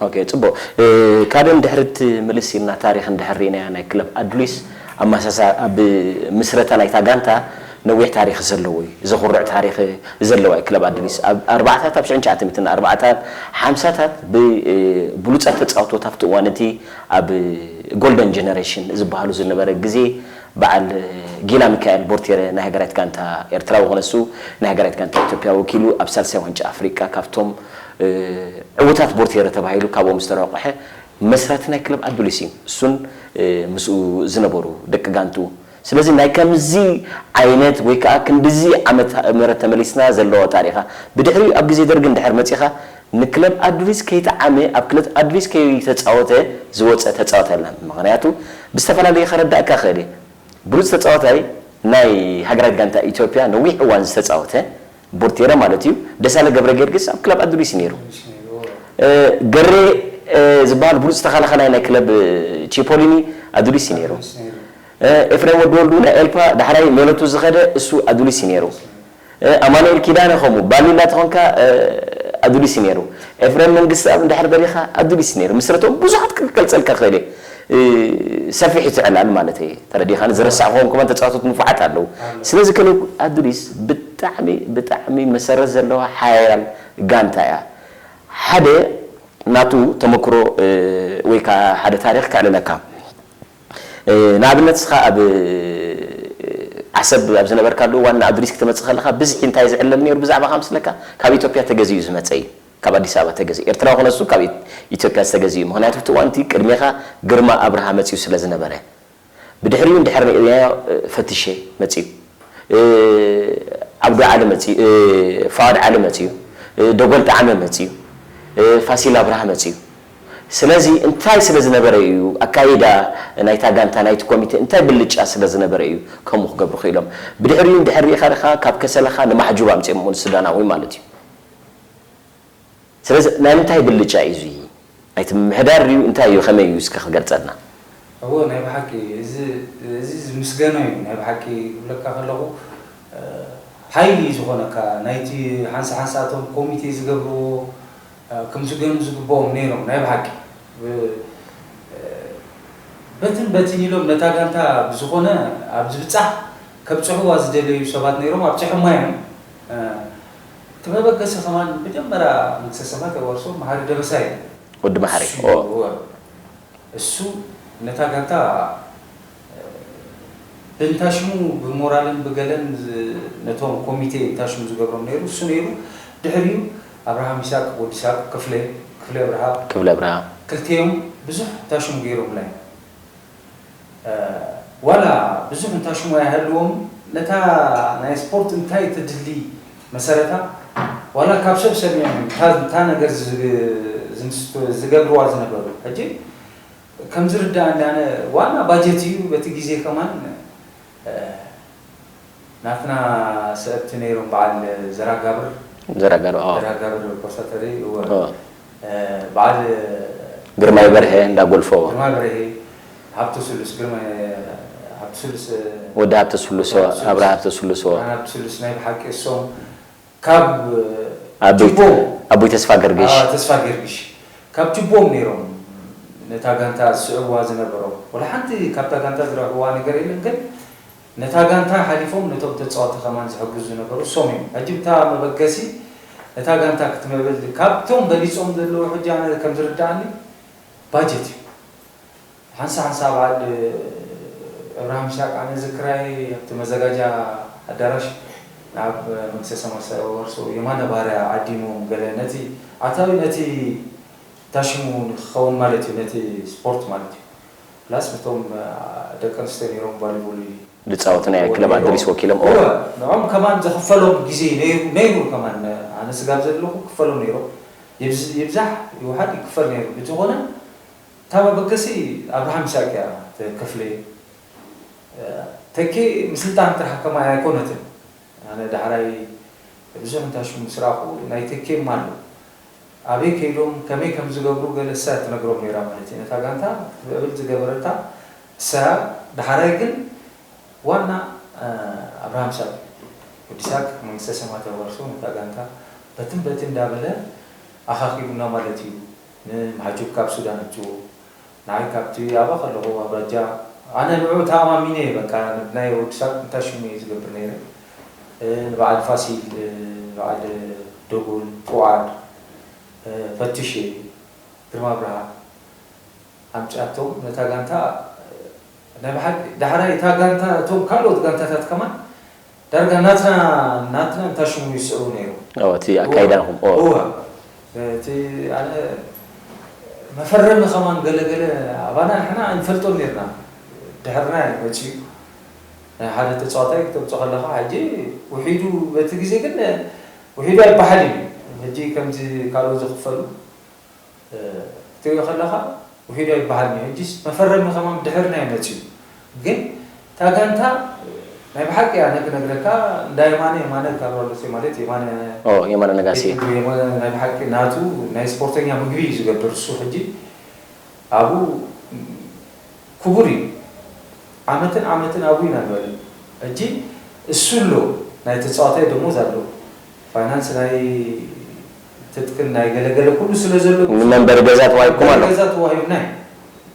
ኦኬ፣ ጽቡቕ። ካብ ድሕሪት ምልስ ኢልና ታሪኽ እንድሕር ርኢናያ ናይ ክለብ ኣዱሊስ ኣመሳሳ ኣብ ምስረታ ናይታ ጋንታ ነዊሕ ታሪኽ ዘለዎ እዩ። ዘኹርዕ ታሪኽ ዘለዋ እዩ ክለብ ኣዱሊስ። ኣብ ኣርባዓታት፣ ኣብ ሽሕን ትሽዓተ ሚእትን ኣርባዓታት፣ ሓምሳታት ብብሉጻት ተጻወትቲ ኣብቲ እዋን እቲ ኣብ ጎልደን ጀነሬሽን ዝበሃሉ ዝነበረ ግዜ በዓል ጊላ ሚካኤል ቦርቴረ ናይ ሃገራዊት ጋንታ ኤርትራ ወኸነሱ ናይ ሃገራዊት ጋንታ ኢትዮጵያ ወኪሉ ኣብ ሳልሳይ ዋንጫ ኣፍሪቃ ካብቶም ዕዉታት ቦርቴረ ተባሂሉ ካብኦም ዝተረቆሐ መስራቲ ናይ ክለብ ኣዱሊስ እዩ። እሱን ምስኡ ዝነበሩ ደቂ ጋንቱ። ስለዚ ናይ ከምዚ ዓይነት ወይ ከዓ ክንድዚ ዓመት ምረት ተመሊስና ዘለዎ ታሪኻ ብድሕሪኡ ኣብ ግዜ ደርጊ እንድሕር መፂኻ ንክለብ ኣዱሊስ ከይጠዓመ ኣብ ክለብ ኣዱሊስ ከይተፃወተ ዝወፀ ተፃወተ የለን። ምክንያቱ ብዝተፈላለየ ከረዳእካ ክእል እየ። ብሉፅ ተፃዋታይ ናይ ሃገራዊት ጋንታ ኢትዮጵያ ነዊሕ እዋን ዝተፃወተ ቦርቴረ ማለት እዩ። ደሳለ ገብረ ጊዮርጊስ ኣብ ክለብ ኣዱሊስ እዩ ነይሩ። ገሬ ዝበሃል ብሉፅ ተኸላኸላይ ናይ ክለብ ቺፖሊኒ ኣዱሊስ እዩ ነይሩ። ኤፍሬም ወዲ ወልዱ ናይ ኤልፓ ዳሕራይ ሜሎቱ ዝኸደ እሱ ኣዱሊስ እዩ ነይሩ። ኣማኑኤል ኪዳነ ከምኡ ባሊላ ተኾንካ ኣዱሊስ እዩ ነይሩ። ኤፍሬም መንግስቲ ኣብ እንድሕር ደሊኻ ኣዱሊስ እዩ ነይሩ። ምስረቶም ብዙሓት ክገልፀልካ ክእል እየ። ሰፊሕ እቲ ዕላል ማለት እየ። ተረዲኻኒ? ዝረሳዕኹዎም ከማን ተፃወቶት ንፉዓት ኣለዉ። ስለዚ ከለ ኣዱሊስ ብጣዕሚ ብጣዕሚ መሰረት ዘለዋ ሓያል ጋንታ እያ። ሓደ ናቱ ተመክሮ ወይ ከዓ ሓደ ታሪኽ ከዕልለካ። ንኣብነት እስኻ ኣብ ዓሰብ ኣብ ዝነበርካሉ እዋን ንኣዱሊስ ክትመፅእ ከለኻ ብዝሒ እንታይ ዝዕለል ነይሩ ብዛዕባ ከምስለካ ካብ ኢትዮጵያ ተገዚኡ ዝመፀ እዩ። ካብ ኣዲስ ኣበባ ተገዚኡ ኤርትራዊ ክነሱ ካብ ኢትዮጵያ ዝተገዚኡ ምክንያቱ እቲ እዋንቲ ቅድሜኻ ግርማ ኣብርሃ መፂኡ ስለ ዝነበረ ብድሕሪኡ እንድሕር ሪእናዮ ፈትሸ መፂኡ። ዓብዱ ዓሊ መፂኡ፣ ፋድ ዓሊ መፂኡ፣ ደጎል ጣዕመ መፂኡ፣ ፋሲል ኣብርሃ መፂኡ። ስለዚ እንታይ ስለ ዝነበረ እዩ ኣካይዳ ናይታ ጋንታ ናይቲ ኮሚቴ እንታይ ብልጫ ስለ ዝነበረ እዩ ከምኡ ክገብሩ ክኢሎም? ብድሕሪኡ እንድሕር ሪኢኻ ዲኻ ካብ ከሰላኻ ንማሕጁብ ኣምፂኦምዎ ንሱዳናዊ ማለት እዩ። ስለዚ ናይ ምንታይ ብልጫ እዩ እዚ? ናይቲ ምምሕዳር ድዩ እንታይ እዩ ከመይ እዩ እስከ ክገልፀልና? እዎ ናይ ብሓቂ እዚ እዚ ዝምስገኖ እዩ ናይ ብሓቂ ክብለካ ከለኹ ሓይሊ ዝኾነካ ናይቲ ሓንሳ ሓንሳቶም ኮሚቴ ዝገብርዎ ክምስገኑ ዝግብኦም ነይሮም ናይ ብሓቂ በትን በትን ኢሎም ነታ ጋንታ ብዝኾነ ኣብ ዝብፃሕ ከብፅሕዋ ዝደለዩ ሰባት ነይሮም ኣብፅሖማ እዮም እቲ መበገሲ ከማን መጀመርያ መንግስተ ሰማያት የዋርሶ መሓሪ ደበሳይ እዩ ወዲ መሓሪ እሱ ነታ ጋንታ ብእንታሽሙ ብሞራልን ብገለን ነቶም ኮሚቴ እንታሽሙ ዝገብሮም ነይሩ እሱ ነይሩ ድሕሪኡ ኣብርሃም ይስሐቅ ወዲ ይስሐቅ ክፍለ ክፍለ ኣብርሃ ክፍለ ኣብርሃ ክልቲኦም ብዙሕ እንታሽሙ ገይሮምላ እዮም ዋላ ብዙሕ እንታሽሙ ኣይሃልዎም ነታ ናይ ስፖርት እንታይ ትድሊ መሰረታ ዋላ ካብ ሰብ ሰሚዖም እታ ነገር ዝገብርዋ ዝነበሩ ሕጂ ከም ዝርዳእኒ ኣነ ዋና ባጀት እዩ በቲ ግዜ ከማን ናትና ሰእብቲ ነይሮም በዓል ዘራጋብር ዘራጋብር ዘራጋብር ኮሳተሪ እወ በዓል ግርማይ በርሀ እንዳ ጎልፎ ግርማይ በርሀ ሃብተ ስሉስ ግርማይ ሃብተ ስሉስ ወዲ ሃብተ ስሉስ ኣብራ ሃብተ ስሉስ ሃብተ ስሉስ ናይ ብሓቂ እሶም ካብ ኣቦይ ጅቦ ኣቦይ ተስፋ ገርግሽ ኣዎ፣ ተስፋ ገርግሽ ካብ ጅቦም ነይሮም ነታ ጋንታ ዝስዕብዋ ዝነበሮም ወላ ሓንቲ ካብታ ጋንታ ዝረኽብዋ ነገር የለን ግን ነታ ጋንታ ሓሊፎም ነቶም ተፃወቲ ከማን ዝሕግዙ ዝነበሩ እሶም እዮም ሕጂ ብታ መበገሲ ነታ ጋንታ ክትምዕብል ካብቶም በሊፆም ዘለዉ ሕጂ ኣነ ከም ዝርዳእኒ ባጀት እዩ ሓንሳ ሓንሳ በዓል እብርሃም ይስሐቅ ኣነ ዝክራይ ኣብቲ መዘጋጃ ኣዳራሽ ናብ መንግስተ ሰማይ ወርሶ የማነ ባርያ ዓዲሞም ገለ ነቲ ኣታዊ ነቲ ታሽሙ ንክኸውን ማለት እዩ ነቲ ስፖርት ማለት እዩ ፕላስ ነቶም ደቂ ኣንስትዮ ነይሮም ቫሊቦል ዝፃወቱ ናይ ክለብ ኣድሪስ ወኪሎም እወ ንዖም ከማን ዝኽፈሎም ግዜ ነይሩ ነይሩ ከማን ኣነ ስጋብ ዘለኹ ክፈሎም ነይሮም ይብዛሕ ይውሓድ ይክፈል ነይሩ ብዝኾነ እታ መበገሲ ኣብርሃም ይስሐቅ እያ ተከፍለ ተኬ ምስልጣን ጥራሕ ከማይ ኣይኮነትን ኣነ ዳሕራይ ብዙሕ እንታሽሙ ምስ ረኣኹ ናይ ተኬም ኣሎ ኣበይ ከይዶም ከመይ ከም ዝገብሩ ገለ እሳ ትነግሮም ነይራ ማለት እዩ ነታ ጋንታ ክትምዕብል ዝገበረታ እሳ ዳሕራይ ግን ዋና ኣብርሃም ይስሐቅ ወዲ ይስሐቅ መንግስተ ሰማያት ያዋርሶ ነታ ጋንታ በትን በትን እንዳበለ ኣኻኺቡና ማለት እዩ ንመሓጁብ ካብ ሱዳን ኣምፅኡ። ንዓይ ካብቲ ኣባ ከለኹ ኣውራጃ ኣነ ንዑ ተኣማሚነ እየ። በቃ ናይ ወዲ ሳብ እንታይ ሽሙ እየ ዝገብር ነይረ። ንበዓል ፋሲል፣ ንበዓል ደጎል፣ ፉዓድ፣ ፈትሸ፣ ግርማ ብርሃ ኣምፅኣቶም ነታ ጋንታ። ናይ ብሓቂ ዳሕራይ እታ ጋንታ እቶም ካልኦት ጋንታታት ከማን ዳርጋ ናትና ናትና እንታይ ሽሙ ይስዕቡ ነይሮም። እቲ ኣካይዳኹም እወ እቲ ኣነ መፈረሚ ከማን ገለገለ ኣባና ንሕና ኣይንፈልጦን ነርና። ድሕርና እዩ መፅኡ። ናይ ሓደ ተፃዋታይ ክተምፆ ከለካ ሕጂ ውሒዱ በቲ ግዜ ግን ውሒዱ ኣይበሃል እዩ። ሕጂ ከምዚ ካልኦት ዝኽፈሉ ክትሪኦ ከለኻ ውሒዶ ይበሃል እዩ። ሕጂስ መፈረሚ ከማን ብድሕርና እዩ መፂኡ። ግን እታ ጋንታ ናይ ብሓቂ ኣነ ክነግረካ እንዳ የማነ የማነ ካብ ሮለሴ ማለት የማነ ኦ የማነ ነጋሲ የማነ ናይ ብሓቂ ናቱ ናይ ስፖርተኛ ምግቢ እዩ ዝገብር እሱ ሕጂ ኣብኡ ክቡር እዩ። ዓመትን ዓመትን ኣብኡ ኢና ንበል። ሕጂ እሱ ኣሎ ናይ ተፃዋታይ ደሞዝ ኣሎ ፋይናንስ ናይ ትጥቅን ናይ ገለገለ ኩሉ ስለ ዘሎ ንመንበሪ ገዛ ተዋሂብኩም ኣሎ። ገዛ ተዋሂብና እዩ።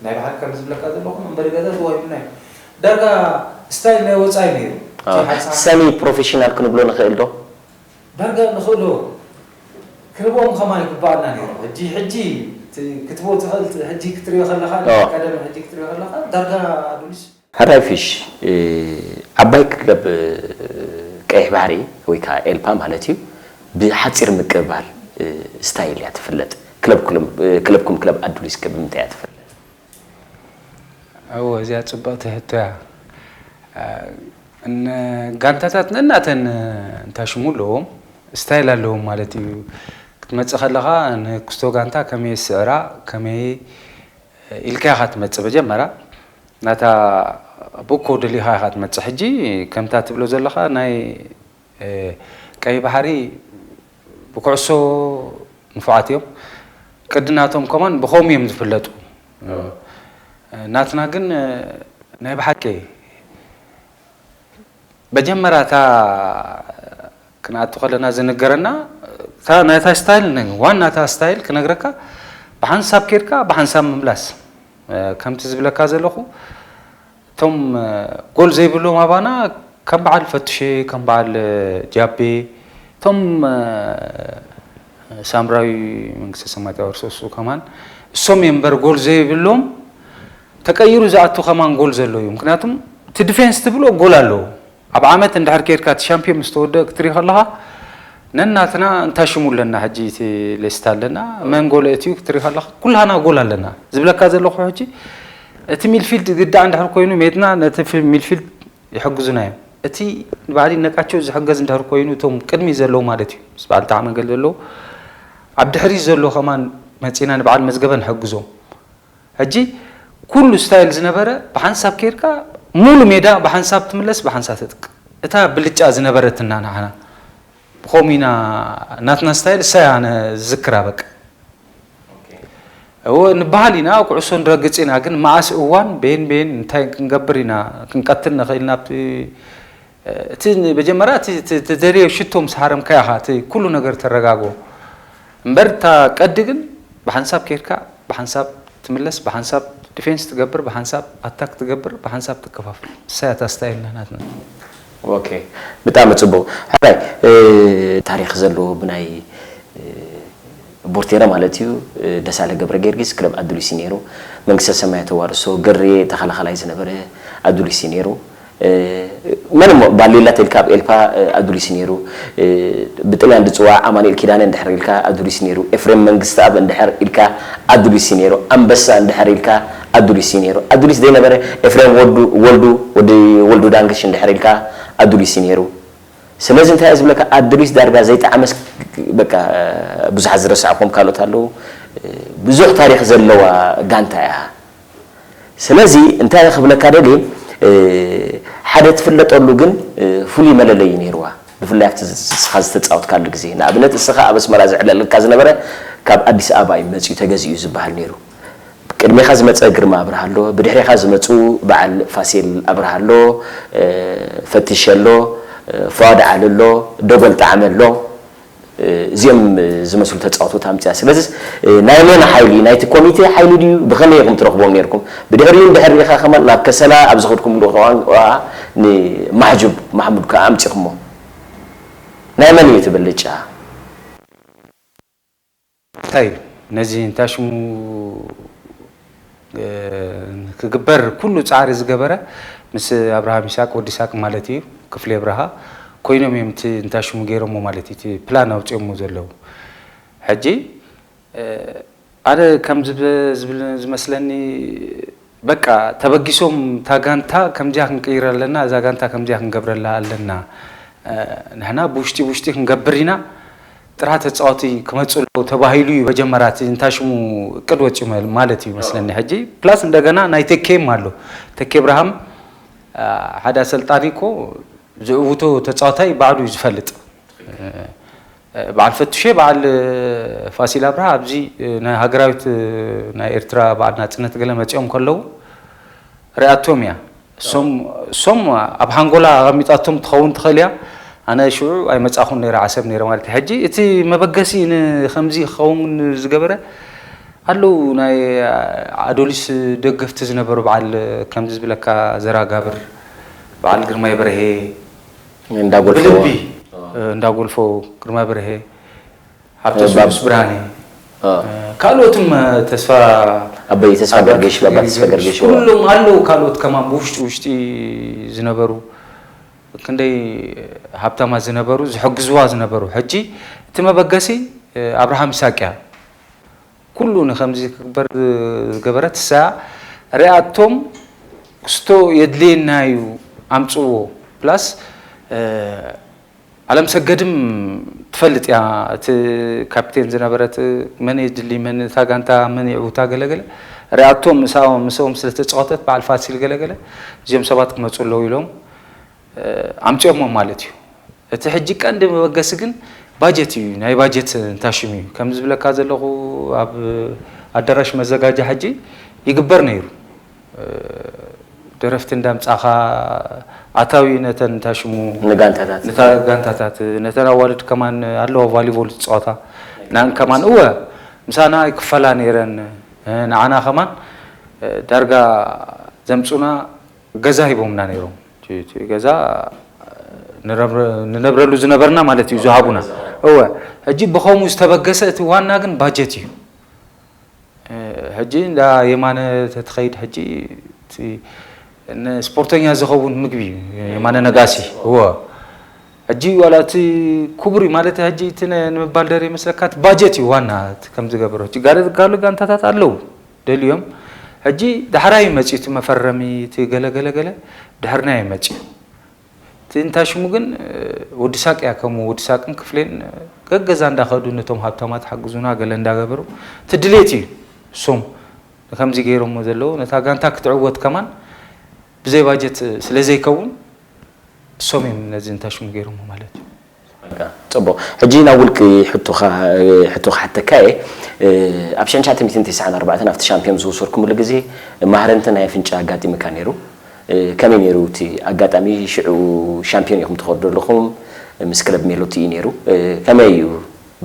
ናይ ብሓቂ ከም ዝብለካ ዘለኹ መንበሪ ገዛ ተዋሂብና እዩ። ዳርጋ ስታይል ናይ ወፃኢ ነይሩ። እቲ ሓንሳብ ሰሚ ፕሮፌሽናል ክንብሎ ንኽእል ዶ? ዳርጋ ንኽእሎ ክህቦም ከማን ይግባኣና ነይሩ። ሕጂ ሕጂ ክትቦ ትኽእል ሕጂ ክትሪኦ ከለኻ ቀደም ሕጂ ክትሪኦ ከለኻ ዳርጋ ኣዱሊስ ሓራይ ፊሽ ዓባይ ክለብ ቀይሕ ባሕሪ ወይ ከዓ ኤልፓ ማለት እዩ ብሓፂር ምቅብባል ስታይል እያ ትፍለጥ። ክለብኩም ክለብ ኣዱሊስ ከ ብምንታይ እያ ትፍለጥ? እወ እዚኣ ፅብቕቲ ሕቶ እያ። ን ጋንታታት ነናተን እንታይ ሽሙ ኣለዎም ስታይል ኣለዎም ማለት እዩ። ክትመፅእ ከለኻ ንክስቶ ጋንታ ከመይ ስዕራ ከመይ ኢልካ ኢኻ ትመፅእ መጀመርያ ናታ ብኮድ ሊኻ ኢኻ ትመፅእ። ሕጂ ከምታ ትብሎ ዘለኻ ናይ ቀይ ባሕሪ ብኩዕሶ ንፉዓት እዮም። ቅዲ ናቶም ከማን ብኸምኡ እዮም ዝፍለጡ። ናትና ግን ናይ ብሓቂ መጀመርያ እታ ክንኣቱ ከለና ዝንገረና እታ ናይታ ስታይል ዋና እታ ስታይል ክነግረካ ብሓንሳብ ኬድካ ብሓንሳብ ምምላስ ከምቲ ዝብለካ ዘለኹ እቶም ጎል ዘይብሎም ኣባና ከም በዓል ፈትሼ ከም በዓል ጃቤ እቶም ሳምራዊ መንግስተ ሰማያት ያወርሶ እሱ ከማን እሶም እዮም እምበር ጎል ዘይብሎም ተቀይሩ ዝኣቱ ከማን ጎል ዘሎ እዩ። ምክንያቱም እቲ ዲፌንስ ትብሎ ጎል ኣለዎ። ኣብ ዓመት እንድሕር ኬድካ እቲ ሻምፒዮን ምስ ተወደእ ክትርኢ ከለኻ ነናትና እንታይ ሽሙ ኣለና ሕጂ እቲ ሌስታ ኣለና መን ጎል እትዩ ክትርኢ ከለኻ ኩላና ጎል ኣለና ዝብለካ ዘለኹ ሕጂ እቲ ሚልፊልድ ግዳዕ እንድሕር ኮይኑ ሜትና ነቲ ሚልፊልድ ይሕግዙና እዮም። እቲ ንባዕሊ ነቃቸው ዝሕገዝ እንድሕር ኮይኑ እቶም ቅድሚ ዘለዉ ማለት እዩ ምስ በዓል ጣዕመ ገል ዘለዉ ኣብ ድሕሪት ዘሎ ከማን መፂና ንበዓል መዝገበ ንሕግዞም። ሕጂ ኩሉ ስታይል ዝነበረ ብሓንሳብ ኬድካ ሙሉ ሜዳ ብሓንሳብ ትምለስ ብሓንሳብ ትጥቅ እታ ብልጫ ዝነበረትና ንዓና ብኸምኡ ኢና ናትና ስታይል እሳ እያ ኣነ ዝዝክራ በቃ እወ ንበሃል ኢና ኩዕሶ ንረግፅ ኢና ግን መኣስ እዋን ቤን ቤን እንታይ ክንገብር ኢና ክንቀትል ንኽእል ናብቲ እቲ መጀመርያ እቲ ትደልዮ ሽቶ ምስ ሃረምካ ኢኻ እቲ ኩሉ ነገር ተረጋግኦ እምበር እታ ቀዲ ግን ብሓንሳብ ኬድካ ብሓንሳብ ትምለስ ብሓንሳብ ዲፌንስ ትገብር ብሓንሳብ ኣታክ ትገብር ብሓንሳብ ትከፋፍል ንሳ እያ እታ ስታይልና ናትና። ኦኬ ብጣዕሚ ፅቡቅ ሕራይ ታሪክ ዘለዎ ብናይ ቦርቴረ ማለት እዩ ደሳለ ገብረ ጊዮርጊስ ክለብ ኣዱሊስ እዩ ነይሩ መንግስተ ሰማይ ተዋርሶ ገሬ ተኸላኸላይ ዝነበረ ኣዱሊስ እዩ ነይሩ መን እሞ ባሌላ ተልካ ኣብ ኤልፓ ኣዱሊስ ነይሩ ብጥልያን ዝፅዋዕ ኣማኑኤል ኪዳነ እንድሕር ኢልካ ኣዱሊስ ነይሩ ኤፍሬም መንግስቲ ኣብ እንድሕር ኢልካ ኣዱሊስ ነይሩ ኣንበሳ እንድሕር ኢልካ ኣዱሊስ ነይሩ ኣዱሊስ ዘይነበረ ኤፍሬም ወዱ ወልዱ ወዲ ወልዱ ዳንግሽ እንድሕር ኢልካ ኣዱሊስ ነይሩ ስለዚ እንታይ ዝብለካ ኣዱሊስ ዳርጋ ዘይጠዓመስ በቃ ብዙሓት ዝረሳዕኩም ካልኦት ኣለዉ ብዙሕ ታሪክ ዘለዋ ጋንታ እያ ስለዚ እንታይ ክብለካ ደልየ ሓደ ትፍለጠሉ ግን ፍሉይ መለለይ ነይርዋ ብፍላይ ኣብቲ እስኻ ዝተፃወትካሉ ግዜ ንኣብነት እስኻ ኣብ ኣስመራ ዝዕለለካ ዝነበረ ካብ ኣዲስ ኣበባ እዩ መፅኡ ተገዚኡ ዝበሃል ነይሩ ቅድሜኻ ዝመፀ ግርማ ኣብርሃ ኣሎ ብድሕሬኻ ዝመፁ በዓል ፋሲል ኣብርሃ ኣሎ ፈትሸ ኣሎ ፍዋድ ዓሊ ኣሎ ደጎል ጣዕመ ኣሎ እዚኦም ዝመስሉ ተፃወትቲ ኣምፅያ። ስለዚ ናይ መን ሓይሊ፣ ናይቲ ኮሚቴ ሓይሊ ድዩ? ብኸመይ ኢኹም ትረኽቦም ነርኩም? ብድሕሪኡ እንድሕር ሪኢኻ ከማን ናብ ከሰላ ኣብ ዝኸድኩምሉ እዋን ንማሕጁብ ማሕሙድ ከዓ ኣምፂኹሞ። ናይ መን እዩ እቲ ብልጫ? እንታይ እዩ ነዚ እንታይ ሽሙ ክግበር ኩሉ ፃዕሪ ዝገበረ ምስ ኣብርሃም ይስሐቅ ወዲ ይስሐቅ ማለት እዩ ክፍሌ ኣብርሃ ኮይኖም እዮም እቲ እንታይ ሽሙ ገይሮሞ ማለት እዩ እቲ ፕላን ኣውፅኦሞ ዘለዉ ሕጂ ኣነ ከም ዝብል ዝመስለኒ በቃ ተበጊሶም እታ ጋንታ ከምዚኣ ክንቅይራ ኣለና እዛ ጋንታ ከምዚኣ ክንገብረላ ኣለና ንሕና ብውሽጢ ብውሽጢ ክንገብር ኢና ጥራ ተፃወቲ ክመፁ ኣለዉ ተባሂሉ እዩ መጀመርያ እቲ እንታይ ሽሙ እቅድ ወፂኡ ማለት እዩ መስለኒ ሕጂ plus እንደገና ናይ ተኬም ኣሎ ተኬ ኣብርሃም ሓደ ኣሰልጣኒ እኮ ዝዕውቶ ተፃዋታይ ባዕሉ እዩ ዝፈልጥ በዓል ፈቱሼ በዓል ፋሲል ኣብርሃ ኣብዚ ናይ ሃገራዊት ናይ ኤርትራ በዓል ናፅነት ገለ መፂኦም ከለዉ ሪኣቶም እያ እሶም እሶም ኣብ ሓንጎላ ኣቐሚጣቶም ትኸውን ትኽእል እያ ኣነ ሽዑ ኣይመፃኹን ነይረ ዓሰብ ነይረ ማለት እዩ ሕጂ እቲ መበገሲ ንከምዚ ክኸውን ዝገበረ ኣለዉ ናይ ኣዶሊስ ደገፍቲ ዝነበሩ በዓል ከምዚ ዝብለካ ዘራጋብር በዓል ግርማይ በርሄ እንዳጎልፎ ብልቢ እንዳጎልፎ ግርማይ በርሄ ሃብተስሉስ ብርሃነ ካልኦትም ተስፋ ኣበይ ተስፋ ገርገሽ ባባ ተስፋ ገርገሽ ኩሎም ኣለዉ ካልኦት ከማን ብውሽጢ ውሽጢ ዝነበሩ ክንደይ ሃብታማት ዝነበሩ ዝሕግዝዋ ዝነበሩ ሕጂ እቲ መበገሲ ኣብርሃም ይስሐቅ እያ ኩሉ ንከምዚ ክግበር ዝገበረት እሳ ሪኣቶም ክስቶ የድልየና እዩ ኣምፅዎ plus ኣለምሰገድም ትፈልጥ እያ እቲ ካፕቴን ዝነበረት መን የድሊ መን እታ ጋንታ መን ይዕውታ ገለገለ ሪኣቶም ምስኦም ምስኦም ስለተፃወተት በዓል ፋሲል ገለገለ እዚኦም ሰባት ክመፁ ኣለዉ ኢሎም ኣምፂኦሞ ማለት እዩ እቲ ሕጂ ቀንዲ መበገሲ ግን ባጀት እዩ ናይ ባጀት እንታሽም እዩ ከም ዝብለካ ዘለኹ ኣብ ኣዳራሽ መዘጋጃ ሕጂ ይግበር ነይሩ ደረፍቲ እንዳምጻኻ ኣታዊ ነተን ታሽሙ ንጋንታታት ነታ ጋንታታት ነተን ኣዋልድ ከማን ኣለዋ ቫሊቦል ዝጻወታ ናን ከማን እወ ምሳና ይክፈላ ነይረን ንዓና ከማን ዳርጋ ዘምጹና ገዛ ሂቦምና ነይሮም ገዛ ንነብረሉ ዝነበርና ማለት እዩ ዝሃቡና እወ ሕጂ ብኸምኡ ዝተበገሰ እቲ ዋና ግን ባጀት እዩ ሕጂ እንዳ የማነ ተትኸይድ ሕጂ ስፖርተኛ ዝኸውን ምግቢ የማነ ነጋሲ እወ ሕጂ ዋላ እቲ ክቡር ማለት ሕጂ እቲ ንምባል ደር መስለካ ባጀት እዩ ዋና ከም ዝገብሮ ሕጂ ጋር ዝጋሉ ጋንታታት ኣለዉ ደልዮም ሕጂ ዳሕራይ መፅኡ እቲ መፈረሚ እቲ ገለገለገለ ድሕርና ይመፅኡ እቲ እንታይ ሽሙ ግን ወዲ ሳቅ እያ ከምኡ ወዲ ሳቅን ክፍሌን ገገዛ እንዳኸዱ ነቶም ሃብታማት ሓግዙና ገለ እንዳገበሩ እቲ ድሌት እዩ እሶም ከምዚ ገይሮሞ ዘለዉ ነታ ጋንታ ክትዕወት ከማን ብዘይ ባጀት ስለ ዘይከውን እሶም እዮም ነዚ እንታይ ሽሙ ገይሮሞ ማለት እዩ ፅቡቅ ሕጂ ናብ ውልቂ ሕቶ ክሓተካ እየ ኣብ ሸንሻተ ሚትን ተስዓን ኣርባዕተን ኣብቲ ሻምፒዮን ዝወሰድኩምሉ ግዜ ማህረምቲ ናይ ኣፍንጫ ኣጋጢምካ ነይሩ ከመይ ነይሩ እቲ ኣጋጣሚ ሽዑ ሻምፒዮን ኢኹም ትኸዱ ኣለኹም ምስ ክለብ ሜሎቲ እዩ ነይሩ ከመይ እዩ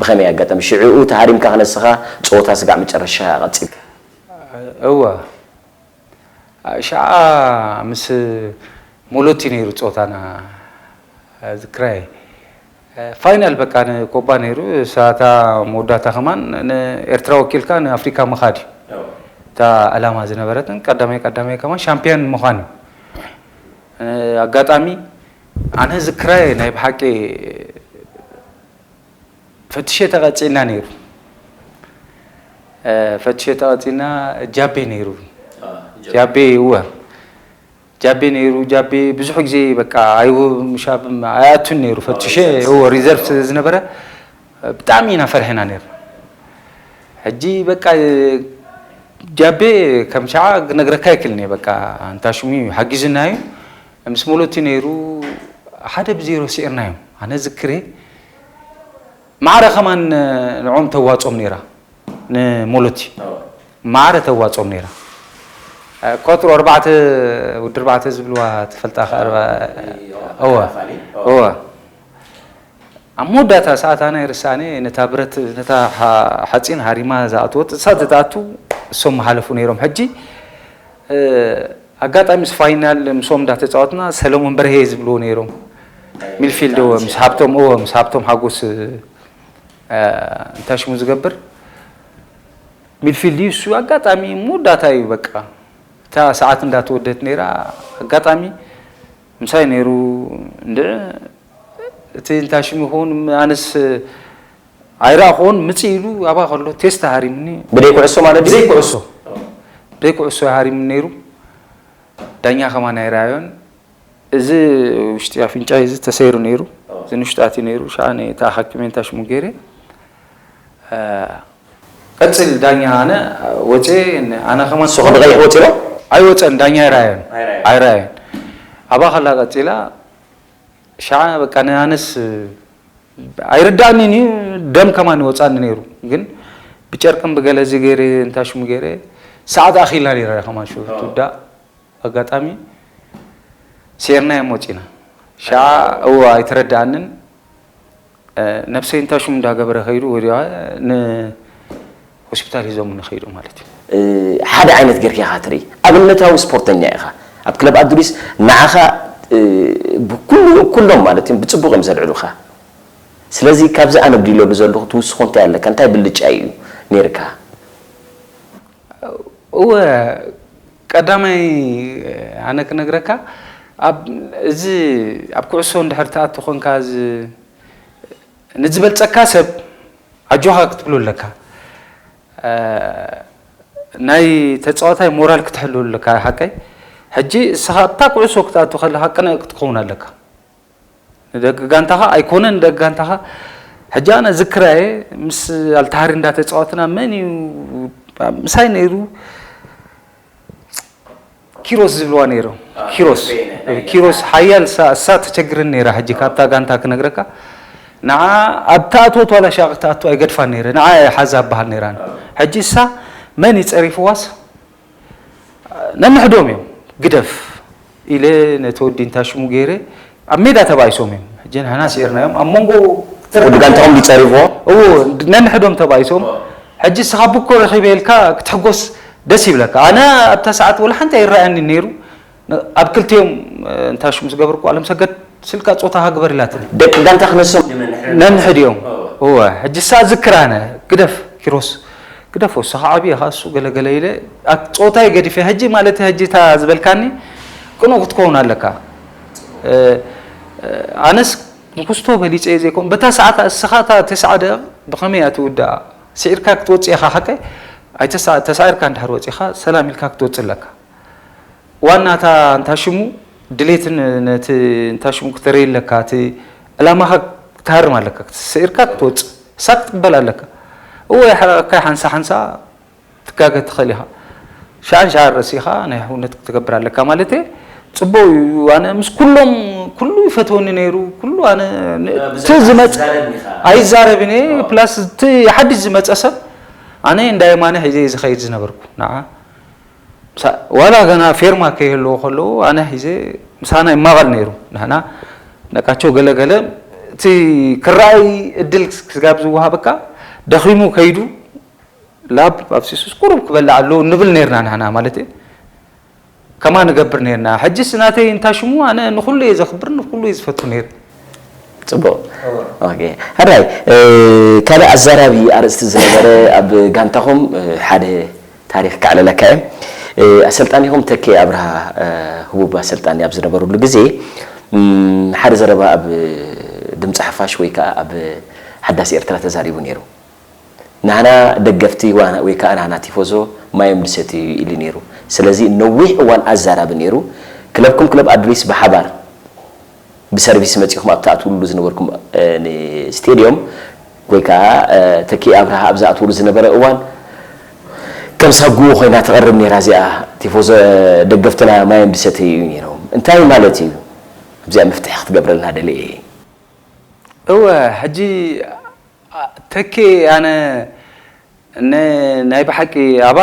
ብኸመይ ኣጋጣሚ ሽዕኡ ተሃሪምካ ክነስኻ ፀወታ ስጋዕ መጨረሻ ቀፂልካ እወ ሸዓ ምስ ሞሎቲ ነይሩ ፆታና ዝክራይ ፋይናል በቃ ንኮባ ነይሩ ሳታ መወዳታ ከማን ንኤርትራ ወኪልካ ንኣፍሪካ ምኻድ እዩ እታ ዕላማ ዝነበረትን ቀዳማይ ቀዳማይ ከማን ሻምፒዮን ምዃን እዩ ኣጋጣሚ ኣነ ዝክራይ ናይ ብሓቂ ፈትሸ ተቐፂና ነይሩ ፈትሸ ተቐፂና ጃቤ ነይሩ ጃቤ እወ ጃቤ ነይሩ ጃቤ ብዙሕ ግዜ በቃ ኣይውብም ሻብም ኣያቱን ነይሩ ፈትሸ እዎ ሪዘርቭ ስለ ዝነበረ ብጣዕሚ ኢና ፈርሕና ነይርና ሕጂ በቃ ጃቤ ከም ሸዓ ክነግረካ ይክልን እየ በቃ እንታ ሽሙ እዩ ሓጊዝና እዩ ምስ ሙሉቲ ነይሩ ሓደ ብዜሮ ስዒርና እዮም ኣነ ዝክሬ ማዕረ ከማን ንዖም ተዋፆም ነይራ ንሞሎቲ ማዕረ ተዋፅኦም ነይራ ኳትሮ ኣርባዕተ ወዲ ኣርባዕተ ዝብልዋ ትፈልጣ እወ እወ ኣብ መወዳእታ ሰዓት ኣነ ይርሳኔ ነታ ብረት ነታ ሓ- ሓፂን ሃሪማ ዝኣትወት እሳ ዝትኣቱ እሶም መሓለፉ ነይሮም። ሕጂ እ፣ ኣጋጣሚ ምስ ፋይናል ምስኦም እንዳተፃወትና ሰለሞን በርሄ ዝብልዎ ነይሮም ሚልፊልድ እዎ ምስ ሃብቶም እዎ ምስ ሃብቶም ሓጎስ እ፣ እንታይ ሽሙ ዝገብር ሚልፊልድ እዩ እሱ። ኣጋጣሚ መወዳእታ እዩ በቃ እታ ሰዓት እንዳተወደት ነይራ ኣጋጣሚ ምሳይ ነይሩ እንድዕ እቲ እንታይ ሽሙ ይኸውን ኣነስ ኣይረኣኹዎን ምፅእ ኢሉ ኣባ ከሎ ቴስታ ሃሪምኒ። ብደይ ኩዕሶ ማለት ድዩ? ብዘይ ኩዕሶ ብዘይ ኩዕሶ ሃሪምኒ ነይሩ። ዳኛ ከማን ኣይረኣዮን። እዚ ውሽጢ ኣፍንጫይ እዚ ተሰይሩ ነይሩ። እዚ ንውሽጢ ኣትዩ ነይሩ። ሸዓ እታ ሓኪመይ እንታይ ሽሙ ገይረ ቀፅል ዳኛ ኣነ ወፅየ ኣነ ከማን ንሱ ክንዲ ቀይሕ ወፂ ዶ? ኣይወፀን ዳኛ ኣይረኣዮን ኣይረኣዮን። ኣባ ከላ ቀፂላ ሸዓ በቃ ንኣነስ ኣይርዳእንን እዩ ደም ከማን ይወፃኒ ነይሩ ግን ብጨርቅን ብገለ እዚ ገይረ እንታይ ሽሙ ገይረ ሰዓት ኣኺልና ነይራ ከማን ሽዑ ትውዳእ ኣጋጣሚ ስዒርናዮም ወፂና ሸዓ እወ ኣይተረዳኣንን ነብሰይ እንታይ ሽሙ እንዳገበረ ከይዱ ወዲያ ንሆስፒታል ሂዞምኒ ከይዱ ማለት እዩ። ሓደ ዓይነት ጌርካ ኢኻ ትርኢ ኣብነታዊ ስፖርተኛ ኢኻ ኣብ ክለብ ኣዱሊስ ንዓኻ ብኩሉ ኩሎም ማለት እዮም ብፅቡቕ እዮም ዘልዕሉኻ ስለዚ ካብዚ ኣነ ብዲለሉ ዘለኹ ትውስኾ እንታይ ኣለካ እንታይ ብልጫ እዩ ነይርካ እወ ቀዳማይ ኣነ ክነግረካ ኣብ እዚ ኣብ ኩዕሶ እንድሕር ትኣቱ ኮንካ ንዝበልፀካ ሰብ ኣጆኻ ክትብሎ ኣለካ ናይ ተፃዋታይ ሞራል ክትሕልወሉ ኣለካ ሓቀይ ሕጂ እስኻ ኣብታ ኩዕሶ ክትኣቱ ከለካ ቅነ ክትኸውን ኣለካ ንደቂ ጋንታኻ ኣይኮነን ንደቂ ጋንታኻ ሕጂ ኣነ ዝክራየ ምስ ኣልታሃሪ እንዳተፃወትና መን እዩ ምሳይ ነይሩ ኪሮስ ዝብልዋ ነይሩ ኪሮስ ኪሮስ ሓያል እሳ ተቸግርን ነይራ ሕጂ ካብታ ጋንታ ክነግረካ ንዓ ኣብታ ኣትወት ዋላ ሻቕ ክትኣቱ ኣይገድፋን ነይረ ንዓ ሓዛ ኣበሃል ነይራ ሕጂ እሳ መን ይፀሪፍዋስ ነንሕዶም እዮም ግደፍ ኢለ ነቲ ወዲ እንታይ ሽሙ ገይረ ኣብ ሜዳ ተባኢሶም እዮም ሕጂ ንሕና ስዒርናዮም ኣብ መንጎ ወዲ ጋንታኹም ዲፀሪፎ እዎ ነንሕዶም ተባኢሶም ሕጂ እስኻ ብኮ ረኺበ ኢልካ ክትሕጎስ ደስ ይብለካ ኣነ ኣብታ ሰዓት ወላ ሓንቲ ኣይረኣየኒ ነይሩ ኣብ ክልቲኦም እንታይ ሽሙ ዝገበርኩ ኣለምሰገድ ስልካ ፆታኻ ግበር ኢላትኒ ደቂ ጋንታ ክነሶም ነንሕድ እዮም እወ ሕጂ እሳ ዝክር ኣነ ግደፍ ኪሮስ ግደፎ እሱ ከዓ ዓብየ ከዓ እሱ ገለገለ ኢለ ፆታይ ገዲፈ ሕጂ ማለት ሕጂ እታ ዝበልካኒ ቅኑዕ ክትከውን ኣለካ ኣነስ ንክስቶ በሊፀ ዘይኮን በታ ሰዓት እስኻ እታ ተስዓ ደቂቕ ብኸመይ እያ ትውዳኣ ስዒርካ ክትወፅእ ኢኻ ሓቀይ ኣይተሳዒርካ እንድሕር ወፂኻ ሰላም ኢልካ ክትወፅእ ኣለካ ዋና እታ እንታይ ሽሙ ድሌትን ነቲ እንታይ ሽሙ ክተርኢ ኣለካ እቲ ዕላማኻ ክትሃርም ኣለካ ስዒርካ ክትወፅእ እሳ ክትቅበል ኣለካ እወ ይሓረቀካ ሓንሳ ሓንሳ ትጋገ ትኽእል ኢኻ ሸዓን ሸዓን ርእሲኻ ናይ ሕውነት ክትገብር ኣለካ ማለት እየ ፅቡቅ እዩ ኣነ ምስ ኩሎም ኩሉ ይፈትወኒ ነይሩ ኩሉ ኣነ እቲ ዝመፅ ኣይዛረብን እየ ፕላስ እቲ ሓድሽ ዝመፀ ሰብ ኣነ እንዳ የማነ ሒዘ ዝኸይድ ዝነበርኩ ንዓ ዋላ ገና ፌርማ ከይህልዎ ከለዉ ኣነ ሒዘ ምሳና ይማቐል ነይሩ ንሕና ነቃቸው ገለገለ እቲ ክረኣይ እድል ስጋብ ዝወሃበካ ደኺሙ ከይዱ ላብ ኣብሲሱስ ቁሩብ ክበልዕ ኣለዎ ንብል ነይርና ንሕና ማለት ከማ ንገብር ነይርና ሕጅስ ናተይ እንታይ ሽሙ ኣነ ንኩሉ እየ ዘኽብር ንኩሉ እየ ዝፈቱ ነይሩ ፅቡቅ ሕራይ ካልእ ኣዛራቢ ኣርእስቲ ዝነበረ ኣብ ጋንታኹም ሓደ ታሪክ ከዕለለካ እየ ኣሰልጣኒኹም ተኬ ኣብርሃ ህቡብ ኣሰልጣኒ ኣብ ዝነበሩሉ ግዜ ሓደ ዘረባ ኣብ ድምፂ ሓፋሽ ወይ ከዓ ኣብ ሓዳስ ኤርትራ ተዛሪቡ ነይሩ ናህና ደገፍቲ ወይ ከዓ ናህና ቲፎዞ ማዮም ድሰትዩ ኢሉ ነይሩ ስለዚ ነዊሕ እዋን ኣዛራቢ ነይሩ ክለብኩም ክለብ ኣዱሊስ ብሓባር ብሰርቪስ መፂኹም ኣብ ትኣትውሉ ዝነበርኩም ስቴድዮም ወይ ከዓ ተኪ ኣብርሃ ኣብ ዝኣትውሉ ዝነበረ እዋን ከም ሳጉኡ ኮይና ትቐርብ ነይራ እዚኣ ቲፎዞ ደገፍትና ማዮም ድሰተዩ እዩ ነይሮም እንታይ ማለት እዩ ኣብዚኣ መፍትሒ ክትገብረልና ደልየ እየ እወ ሕጂ ተኬ ኣነ ናይ ብሓቂ ኣባ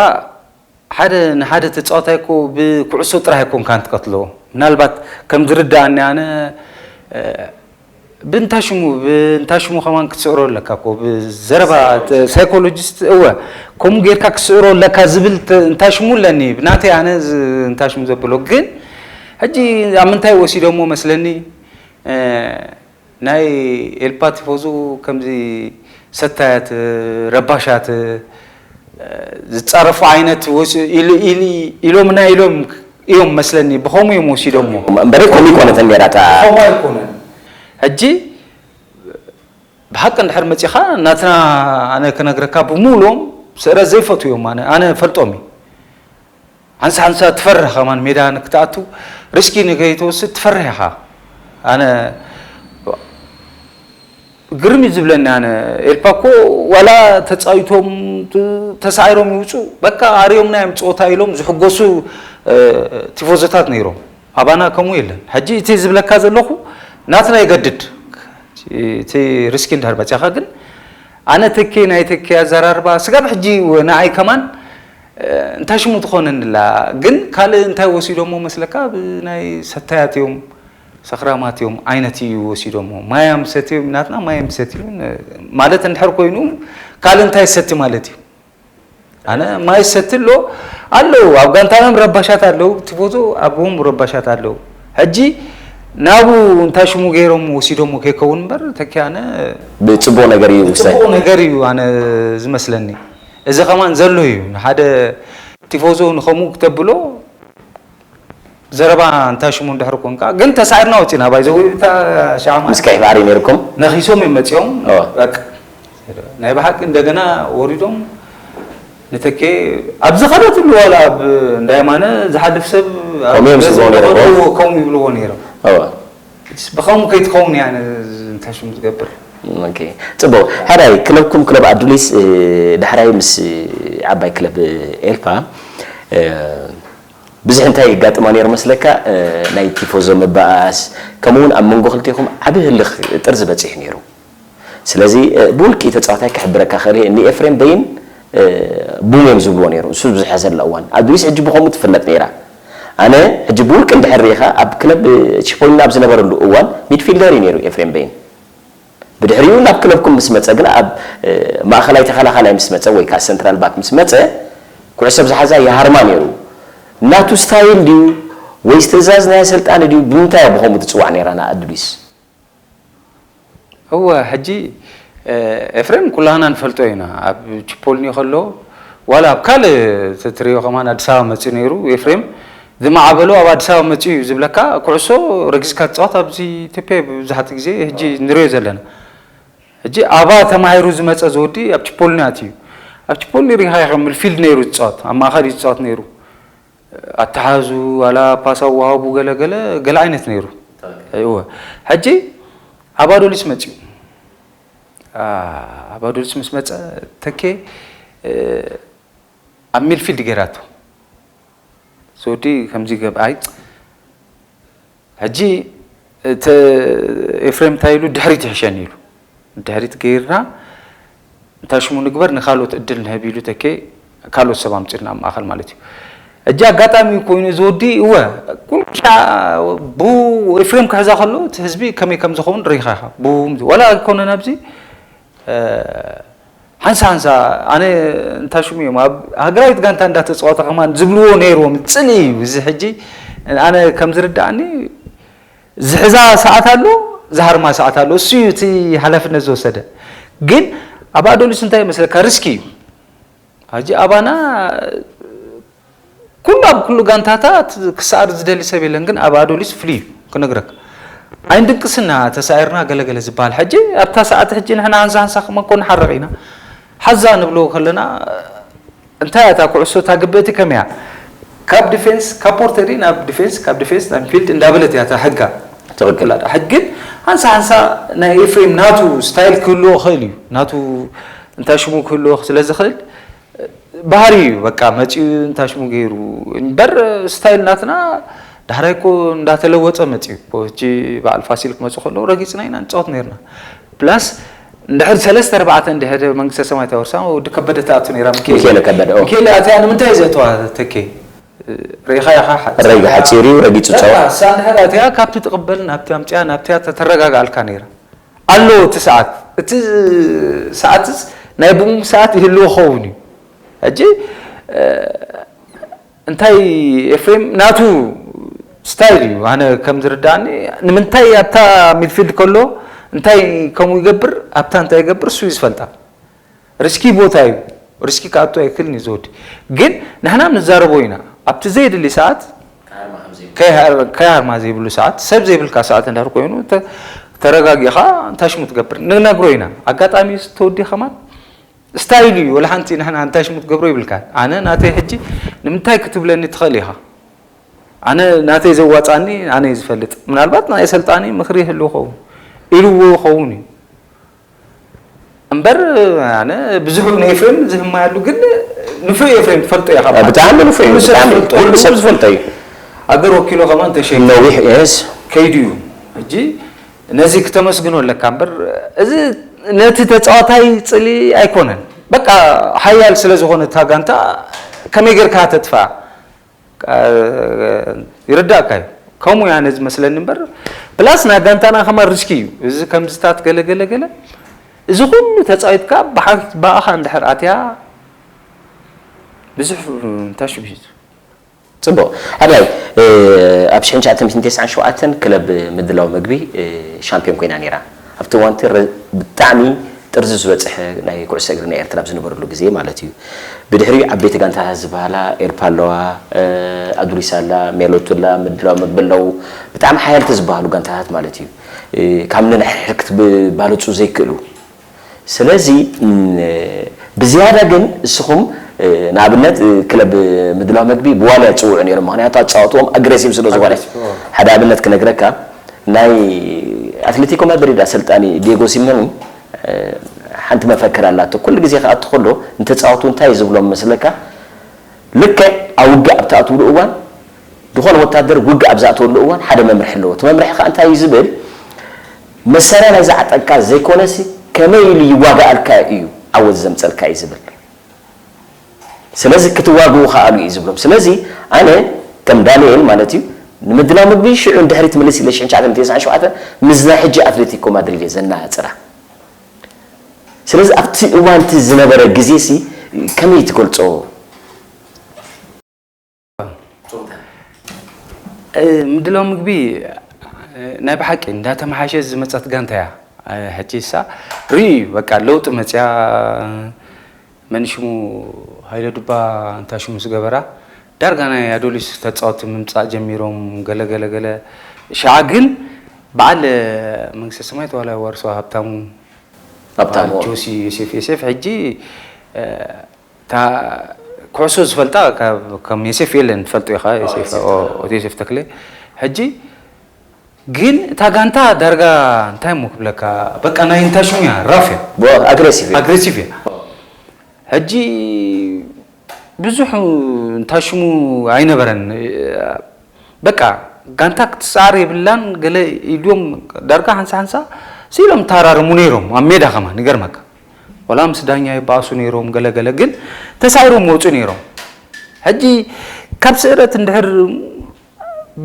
ሓደ ንሓደ ተፃዋታይ እኮ ብኩዕሶ ጥራሕ ኣይኮንካን ትቀትሎ ምናልባት ከም ዝርዳኣኒ ኣነ ብእንታሽሙ ብእንታሽሙ ከማን ክትስዕሮ ኣለካ እኮ ብዘረባ ሳይኮሎጂስት እወ ከምኡ ጌርካ ክትስዕሮ ኣለካ ዝብል እንታሽሙ ኣለኒ ብናተይ ኣነ እንታሽሙ ዘብሎ ግን ሕጂ ኣብ ምንታይ ወሲዶሞ መስለኒ ናይ ኤልፓ ቲፎዙ ከምዚ ሰታያት ረባሻት ዝፃረፉ ዓይነት ኢሎምና ኢሎም እዮም መስለኒ ብኸምኡ እዮም ወሲዶሞ እምበረ ኮሚ ኮነተን ጌራታ ከምኡ ኣይኮነን ሕጂ ብሓቂ እንድሕር መፂኻ ናትና ኣነ ክነግረካ ብምሉኦም ስእረት ዘይፈትዉ እዮም ኣነ ኣነ ፈልጦም እዩ ሓንሳ ሓንሳ ትፈርህ ከማን ሜዳ ንክትኣቱ ሪስኪ ንከይትወስድ ትፈርህ ኢኻ ኣነ ግርም እዩ ዝብለኒ ኣነ ኤልፓ እኮ ዋላ ተፃዊቶም ተሳዒሮም ይውፁ በቃ ኣርዮም ናይ ጸወታ ኢሎም ዝሕጎሱ ቲፎዞታት ነይሮም ኣባና ከምኡ የለን ሕጂ እቲ ዝብለካ ዘለኹ ናትና ይገድድ እቲ ሪስኪ እንድሕር መፅኻ ግን ኣነ ተኬ ናይ ተኬ ኣዘራርባ ስጋብ ሕጂ ንዓይ ከማን እንታይ ሽሙ ትኾነንላ ግን ካልእ እንታይ ወሲዶሞ መስለካ ብናይ ሰታያት እዮም ሰኽራማት እዮም ዓይነት እዩ ወሲዶሞ ማይ ኣምሰትዩ ናትና ማይ ኣምሰትዩ ማለት እንድሕር ኮይኑ ካልእ እንታይ ሰቲ ማለት እዩ ኣነ ማይ ሰቲ ኣሎ ኣለዉ ኣብ ጋንታና ረባሻት ኣለዉ ቲፎዞ ኣብዎም ረባሻት ኣለዉ ሕጂ ናቡ እንታይ ሽሙ ገይሮም ወሲዶሞ ከይከውን እምበር ተኪ ኣነ ብፅቡቅ ነገር እዩ ውሳይ ፅቡቅ ነገር እዩ ኣነ ዝመስለኒ እዚ ከማን ዘሎ እዩ ንሓደ ቲፎዞ ንኸምኡ ክተብሎ ዘረባ እንታይ ሽሙ እንድሕር ኮንካ ግን ተሳዒርና ወፂና ባይዘው እታ ሻማ ምስ ቀይ ባሕሪ ነይርኩም ነኺሶም እዮም መፂኦም በቃ ናይ ብሓቂ እንደገና ወሪዶም ንተኬ ኣብ ዝኸደትሉ ዋላ ኣብ እንዳየማነ ዝሓልፍ ሰብ ከምኡ ይብልዎ ነይሮም ብኸምኡ ከይትኸውን እያ እንታይ ሽሙ ዝገብር ፅቡቅ ሓዳይ ክለብኩም ክለብ ኣዱሊስ ዳሕራይ ምስ ዓባይ ክለብ ኤልፓ ብዙሕ እንታይ ይጋጥማ ነይሩ መስለካ ናይ ቲፎዞ ምባኣስ ከምኡ እውን ኣብ መንጎ ክልቴኹም ዓብ ህልኽ ጥርዚ በፂሑ ነይሩ ስለዚ ብውልቂ ተፃዋታይ ክሕብረካ ክእል ንኤፍሬም በይን ቡም እዮም ዝብልዎ ነይሩ እሱ ዝሐዘላ እዋን ኣዱሊስ ሕጂ ብኸምኡ ትፍለጥ ነይራ ኣነ ሕጂ ብውልቂ እንድሕር ርኢኻ ኣብ ክለብ ቺፖሊና ኣብ ዝነበረሉ እዋን ሚድፊልደር እዩ ነይሩ ኤፍሬም በይን ብድሕሪኡ ናብ ክለብኩም ምስ መፀ ግን ኣብ ማእኸላይ ተኸላኻላይ ምስ መፀ ወይ ከዓ ሰንትራል ባክ ምስ መፀ ኩዕሶ ብዝሓዛ ይሃርማ ነይሩ ናቱ ስታይል ድዩ ወይስ ትእዛዝ ናይ ኣሰልጣኒ ድዩ ብምንታይ ብኸምኡ ትፅዋዕ ነይራ ንኣዱሊስ እወ ሕጂ ኤፍሬም ኩላህና ንፈልጦ ኢና ኣብ ቺፖልኒ ከሎ ዋላ ኣብ ካልእ ትትሪኦ ከማን ኣዲስ ኣበባ መፅኡ ነይሩ ኤፍሬም ዝማዕበሎ ኣብ ኣዲስ ኣበባ መፅኡ እዩ ዝብለካ ኩዕሶ ረጊዝካ ትፃወት ኣብዚ ኢትዮጵያ ብዙሓት ግዜ ሕጂ ንሪኦ ዘለና ሕጂ ኣባ ተማሂሩ ዝመፀ ዝወዲ ኣብ ቺፖልኒ ኣትዩ ኣብ ቺፖልኒ ሪኻ ኢኻ ሚድፊልድ ነይሩ ዝፃወት ኣብ ማእኸል እዩ ዝፃወት ነይሩ ኣተሓዙ ዋላ ፓስ ኣወሃቡ ገለ ገለ ገለ ዓይነት ነይሩ እወ ሕጂ ኣባዶሊስ መፅኡ ኣባዶሊስ ምስ መፀ ተኬ ኣብ ሚድፊልድ ገይራቶ ሶዲ ከምዚ ገብ ኣይ ሕጂ እቲ ኤፍሬም እንታይ ኢሉ ድሕሪት ይሕሸኒ ኢሉ ድሕሪት ገይርና እንታይ ሽሙ ንግበር ንካልኦት እድል ንህብ ኢሉ ተኬ ካልኦት ሰብ ኣምፅልና ኣብ ማእኸል ማለት እዩ እጂ ኣጋጣሚ ኮይኑ እዚ ወዲ እወ ኩሉ ሻ ብኡ ኤፍሬም ክሕዛ ከሎ እቲ ህዝቢ ከመይ ከም ዝኸውን ርኢኻ ኢኻ ብኡ ወላ ኣይኮነን ኣብዚ ሓንሳ ሓንሳ ኣነ እንታይ ሽሙ እዮም ኣብ ሃገራዊት ጋንታ እንዳተፃወተ ከማን ዝብልዎ ነይርዎም ፅልኢ እዩ እዚ ሕጂ ኣነ ከም ዝርዳእኒ ዝሕዛ ሰዓት ኣሎ ዝሃርማ ሰዓት ኣሎ እሱ እዩ እቲ ሓላፍነት ዝወሰደ ግን ኣብ ኣዶሊስ እንታይ ይመስለካ ሪስኪ እዩ ሕጂ ኣባና ኩሉ ኣብ ኩሉ ጋንታታት ክሰኣር ዝደሊ ሰብ የለን ግን ኣብ ኣዶሊስ ፍሉይ እዩ ክነግረካ ኣይንድቅስና ተሳኢርና ገለገለ ዝበሃል ሕጂ ኣብታ ሰዓት ሕጂ ንሕና ሃንሳ ሃንሳ ክመኮ ንሓረቕ ኢና ሓዛ ንብሎ ከለና እንታይ እታ ኩዕሶ እታ ግብእቲ ከመያ ካብ ዲፌንስ ካብ ፖርተሪ ናብ ዲፌንስ ካብ ዲፌንስ ናብ ፊልድ እንዳበለት እያ እታ ሕጋ ትኽክል ሕግን ሃንሳ ሃንሳ ናይ ኤፍሬም ናቱ ስታይል ክህልዎ ክእል እዩ ናቱ እንታይ ሽሙ ክህልዎ ስለ ዝኽእል ባህሪ እዩ በቃ መፂኡ እንታይ ሽሙ ገይሩ እምበር ስታይል ናትና ዳሕራይ እኮ እንዳተለወጠ መፂኡ እኮ እጂ በዓል ፋሲል ክመፁ ከለዉ ረጊፅና ኢና ንፃወት ነርና ፕላስ እንድሕር ሰለስተ ኣርባዕተ እንድሕር መንግስተ ሰማይ ተወርሳ ወዲ ከበደ ትኣቱ ነራ ሚካኤል ከበደ ሚካኤል ኣትያ ንምንታይ ዘእተዋ ተኬ ሬኻ ኢኻ ረጊ ሓፂር እዩ ረጊፁ ፀዋ እሳ እንድሕር ኣትያ ካብቲ ትቕበል ናብቲ ኣምፅያ ናብቲያ ተተረጋግኣልካ ነይራ ኣሎ እቲ ሰዓት። እቲ ሰዓትስ ናይ ቡም ሰዓት ይህልዎ ኸውን እዩ። ሕጂ እንታይ ኤፍሬም ናቱ ስታይል እዩ። ኣነ ከም ዝርዳእኒ ንምንታይ ኣብታ ሚድፊልድ ከሎ እንታይ ከምኡ ይገብር ኣብታ እንታይ ይገብር እሱ እዩ ዝፈልጣ። ሪስኪ ቦታ እዩ። ሪስኪ ክኣቱ ኣይክእልን እዩ ዝወዲ። ግን ንሕና ንዛረቦ ኢና ኣብቲ ዘየድሊ ሰዓት ከይሃርማ ዘይብሉ ሰዓት ሰብ ዘይብልካ ሰዓት እንዳር ኮይኑ ተረጋጊኻ እንታይ ሽሙ ትገብር ንነግሮ ኢና። ኣጋጣሚ ተወዲ ከማን ስታይል እዩ። ወላ ሓንቲ ንሕና እንታይ ሽሙ ትገብሮ ይብልካ። ኣነ ናተይ ሕጂ ንምንታይ ክትብለኒ ትኽእል ኢኻ። ኣነ ናተይ ዘዋፃኒ ኣነ እዩ ዝፈልጥ። ምናልባት ናይ ኣሰልጣኒ ምኽሪ ይህልው ኸውን ኢልዎ ኸውን እዩ እምበር ኣነ ብዙሕ ንኤፍሬም ዝህማያሉ ግን ንፉዕ ኤፍሬም ትፈልጦ ኢኻ። ብጣዕሚ ንፉዕ እዩ። ኩሉ ሰብ ብጣዕሚ ዝፈልጦ ኩሉ እዩ። ሰብ ዝፈልጦ እዩ። ሃገር ወኪሎ ከማን ተሸይጡ ነዊሕ የስ ከይዱ እዩ። ሕጂ ነዚ ክተመስግኖ ኣለካ እምበር እዚ ነቲ ተፃዋታይ ፅሊ ኣይኮነን። በቃ ሓያል ስለ ዝኾነ እታ ጋንታ ከመይ ጌርካ ተጥፋ ይርዳእካ እዩ። ከምኡ እያ ነዚ መስለኒ እምበር ፕላስ ናይ ጋንታና ከማን ሪስኪ እዩ። እዚ ከምዝታት ገለ ገለ ገለ እዚ ኩሉ ተፃዊትካ ብሓንቲ ብኣኻ እንድሕር ኣትያ ብዙሕ እንታይ ሽብሂት ጽቡቕ ሓዳይ ኣብ ሽሕን ትሽዓተ ሚእትን ተስዓን ሸውዓተን ክለብ ምድላው መግቢ ሻምፒዮን ኮይና ነይራ። ኣብቲ እዋንቲ ረ- ብጣዕሚ ጥርዚ ዝበፅሐ ናይ ኩዕሶ እግሪ ናይ ኤርትራ ኣብ ዝነበረሉ ግዜ ማለት እዩ። ብድሕሪኡ ዓበይቲ ጋንታታት ዝበሃላ ኤርፓ ኣለዋ፣ ኣዱሊስ ኣላ፣ ሜሎቱ ኣላ፣ ምድላው መግቢ ኣለዉ። ብጣዕሚ ሓያልቲ ዝበሃሉ ጋንታታት ማለት እዩ። ካብ ነንሕድሕድ ክትባለፁ ዘይክእሉ ስለዚ ብዝያዳ ግን እስኹም ንኣብነት ክለብ ምድላው መግቢ ብዋልያ ትፅውዑ ነይሮም። ምክንያቱ ኣፃወትዎም ኣግሬሲቭ ስለ ዝኾነ ሓደ ኣብነት ክነግረካ ናይ ኣትሌቲኮ ማድሪድ ኣሰልጣኒ ዲየጎ ሲሞኒ ሓንቲ መፈክር ኣላቶ። ኩሉ ግዜ ክኣቱ ከሎ ንተፃወቱ እንታይ ዝብሎም መስለካ? ልክዕ ኣብ ውግእ ኣብ ትኣትውሉ እዋን ዝኾነ ወታደር ውግእ ኣብ ዝኣተወሉ እዋን ሓደ መምርሒ ኣለዎ። እቲ መምርሒ ከዓ እንታይ እዩ ዝብል? መሳርያ ናይዚ ዓጠቅካ ዘይኮነሲ ከመይ ኢሉ ይዋጋኣልካ እዩ ዓወት ዘምፀልካ እዩ ዝብል። ስለዚ ክትዋግኡ ከኣሉ እዩ ዝብሎም። ስለዚ ኣነ ከም ዳንኤል ማለት እዩ ንምድላው ምግቢ ሽዑ እንድሕሪ ትምልስ ኢለ ሽሕን ትሽዓተ ሚእትን ተስዓን ሸውዓተን ምስ ናይ ሕጂ ኣትሌቲኮ ማድሪድ እየ ዘናፅራ። ስለዚ ኣብቲ እዋንቲ ዝነበረ ግዜ ሲ ከመይ ትገልፆ? ምድላው ምግቢ ናይ ብሓቂ እንዳተመሓሸ ዝመፀት ጋንታ እያ። ሕጂ ሳ ርኢ በቃ ለውጢ መፅያ መን ሽሙ ሃይለ ዱባ እንታይ ሽሙ ዝገበራ ዳርጋ ናይ ኣዶሊስ ተፃወቲ ምምፃእ ጀሚሮም ገለ ገለ ገለ ሸዓ ግን በዓል መንግስተ ሰማይ ተዋላይ ዋርሶ ሃብታሙ ሃብታሙ። ጆሲ ዮሴፍ ዮሴፍ ሕጂ እታ ኩዕሶ ዝፈልጣ ካብ ከም ዮሴፍ የለን ትፈልጦ ኢኻ ዮሴፍ ዮሴፍ ኦ፣ ተኽለ። ኦቲ ዮሴፍ ተክለ ሕጂ ግን እታ ጋንታ ዳርጋ እንታይ እሞ ክብለካ በቃ ናይ እንታይ ሽሙ እያ ራፍ እያ ብዋ ኣግሬሲቭ እዩ። ኣግሬሲቭ እያ ሕጂ ብዙሕ እንታይ ሽሙ ኣይነበረን በቃ ጋንታ ክትሰዓር የብላን ገለ ኢልዮም ዳርጋ ሓንሳ ሓንሳ ስኢሎም ተሃራርሙ ነይሮም ኣብ ሜዳ ከማን ይገርመካ ወላ ምስ ዳኛ ይበኣሱ ነይሮም ገለ ገለ ግን ተሳዒሮም ይወፁ ነይሮም ሕጂ ካብ ስእረት እንድሕር